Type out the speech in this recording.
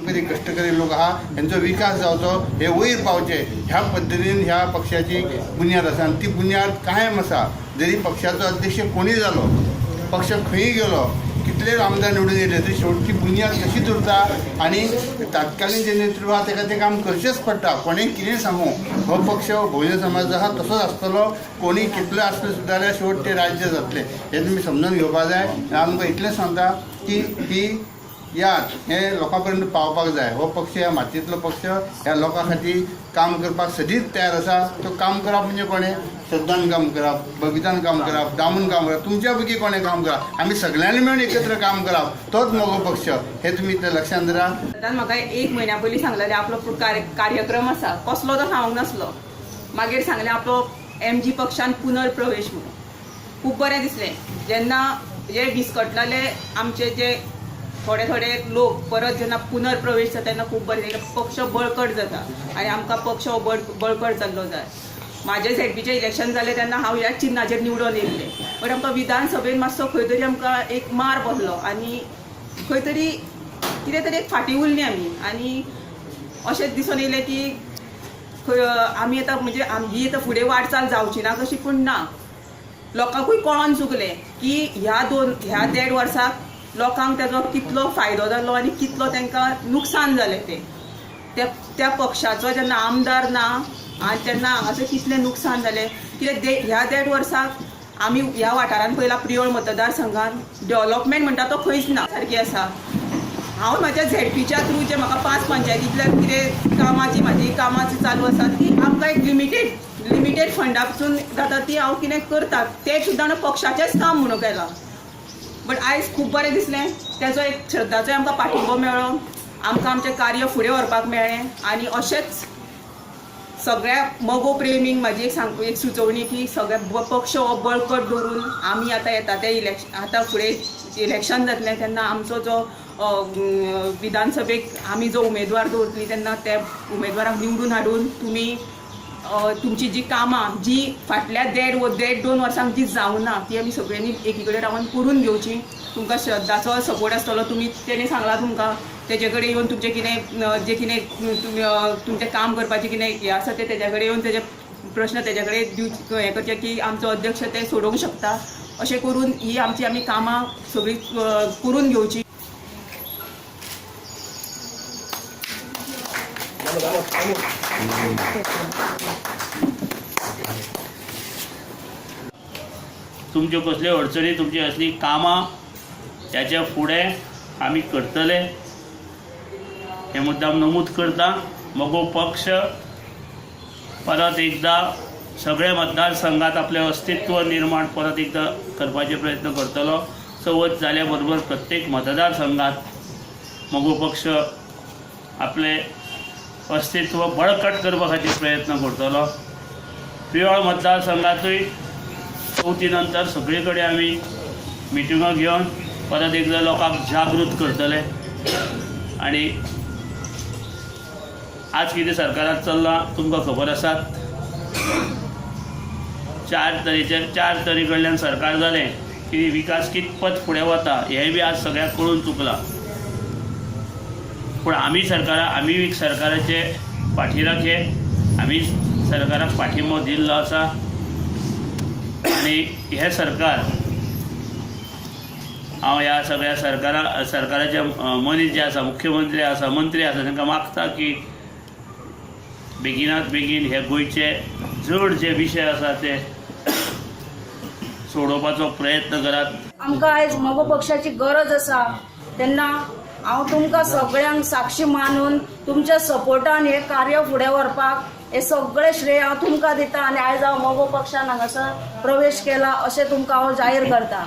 करी कश्टकरी लोक आहा हेंचो विकास जावचो, हे वयर पावचे ह्या पद्दतीन ह्या पक्षाची बुन्याद आसा आनी ती बुन्याद कायम आसा. जरी पक्षाचो अध्यक्ष कोणूय जालो, पक्ष खंय गेलो, कितले आमदार निवडून येयले तरी शेवटची बुन्याद तशीच उरता आनी तात्कालीन जे नेतृत्व आहा तेका तें काम करचेंच पडटा. कोणें कितें सांगूं, हो पक्ष बहुजन समाज आहा तसोच आसतलो. कोणी कितलो आसलो सुद्दां जाल्यार शेवट तें राज्य जातलें हें तुमी समजून घेवपाक जाय. आनी आमकां इतलें सांगता की ही याद हें लोकां पर्यंत पावपाक जाय. हो पक्ष ह्या मातयेंतलो पक्ष ह्या लोकां खातीर काम करपाक सदींच तयार आसा. तो काम करप म्हणजे कोणें श्रद्धान काम करप, बबितान काम करप, दामून काम करप, तुमच्या पैकी कोणें काम करप, आमी सगळ्यांनी मेळून एकत्र काम करप, तोच मगो पक्ष हें तुमी इतलें लक्षांत धरा. आतां म्हाका एक म्हयन्या पयलीं सांगलेलें आपलो कार्यक्रम आसा, कसलो तो सांगूंक नासलो. मागीर सांगलें आपलो एमजी पक्षान पुनर्प्रवेश म्हणून. खूब बरें दिसलें जेन्ना जे विस्कटलेले आमचे जे थोडे थोडे लोक परत जेन्ना पुनर्प्रवेश जाता तेन्ना खूब बरें दिसलें. पक्ष बळकट जाता आनी आमकां पक्ष हो बळकट जाल्लो जाय. म्हाजें झेडपीचें इलेक्शन जालें तेन्ना हांव ह्या चिन्नाचेर निवडून येयल्लें, बट आमकां विधानसभेन मातसो खंय तरी आमकां एक मार बसलो आनी खंय तरी कितें तरी एक फाटीं उरलीं आमी. आनी अशें दिसून येयलें की खंय आमी आतां म्हणजे ही आतां फुडें वाटचाल जावची ना कशी, पूण ना, लोकांकूय कळोन चुकलें की ह्या ह्या 1.5 वर्साक लोकांक तेजो कितलो फायदो जालो आनी कितलो तांकां नुकसान जालें. तें त्या पक्षाचो जेन्ना आमदार ना आनी तेन्ना हांगासर कितलें नुकसान जालें. कित्याक ह्या 1.5 वर्साक आमी ह्या वाठारान पयला प्रियोळ मतदारसंघान डेव्हलपमेंट म्हणटा तो खंयच ना सारकी आसा. हांव म्हाज्या झेडपीच्या थ्रू जे म्हाका 5 पंचायतींतल्यान कितें कामाची म्हाजी कामां जी चालू आसा ती आमकां एक लिमिटेड फंडा पसून जाता ती हांव कितें करता तें सुद्दां पक्षाचेंच काम म्हणून केलां. बट आयज खूब बरें दिसलें, तेजो एक श्रद्धाचो आमकां पाठिंबो मेळ्ळो, आमकां आमचें कार्य फुडें व्हरपाक मेळ्ळें. आनी अशेंच सगळ्या मगो प्रेमींक म्हाजी एक एक सुचोवणी की सगळ्या पक्ष हो बळकट दवरून आमी आतां येता तें इलेक्शन, आतां फुडें इलेक्शन जातलें तेन्ना आमचो जो विधानसभेक आमी जो उमेदवार दवरतली तेन्ना त्या उमेदवाराक निवडून हाडून तुमी तुमची जी कामां जी फाटल्या 1.5 2 वर्सांक जी जावना ती आमी सगळ्यांनी एकी कडेन रावन करून घेवची. तुमकां श्रद्धाचो सपोर्ट आसतलो. तुमी तेणें सांगलां तुमकां तेजे कडेन येवन तुमचें कितें जें कितें तुमी तुमचें काम करपाचें कितें हें आसा तें तेज्या कडेन येवन तेजे प्रश्न तेज्या कडेन दिवचे, हें करचें की आमचो अध्यक्ष ते सोडोवंक शकता. अशें करून ही आमची आमी कामां सगळीं करून घेवची. तुमच्यो कसल्यो अडचणी, तुमची असली कामां ह्याच्या फुडें आमी करतले हे मुद्दाम नमूद करता. मगो पक्ष परत एकदा सगळ्या मतदारसंघात आपलें अस्तित्व निर्माण परत एकदा करपाचे प्रयत्न करतलो. चवथ जाल्या बरोबर प्रत्येक मतदारसंघात मगो पक्ष आपलें अस्तित्व बळकट करपा खातीर प्रयत्न करतलो. प्रियोळ मतदारसंघातूय चवथी नंतर सगळे कडेन आमी मिटिंगो घेवन परत एकदा लोकांक जागृत करतले. आनी आज कितें सरकारात चल्लां तुमकां खबर आसात. 4 तरे कडल्यान सरकार जालें की विकास कितपत फुडें वता हें बी आज सगळ्याक कळून चुकलां. पूण आमी आमी सरकाराचे फाटीराखे, आमी सरकाराक पाठिंबो दिल्लो आसा. आनी हें सरकार हांव ह्या सगळ्या सरकाराचे मनीस जे आसा, मुख्यमंत्री आसा, मंत्री आसा, तांकां मागता की बेगिनात बेगीन हे गोंयचे जड जे विशय आसा ते सोडोवपाचो प्रयत्न करात. आमकां आयज मगो पक्षाची गरज आसा तेन्ना हांव तुमकां सगळ्यांक साक्षी मानून तुमच्या सपोर्टान हें कार्य फुडें व्हरपाक हे सगळें श्रेय हांव तुमकां दिता. आनी आयज हांव मगो पक्षान हांगासर प्रवेश केला अशें तुमकां हांव जाहीर करता.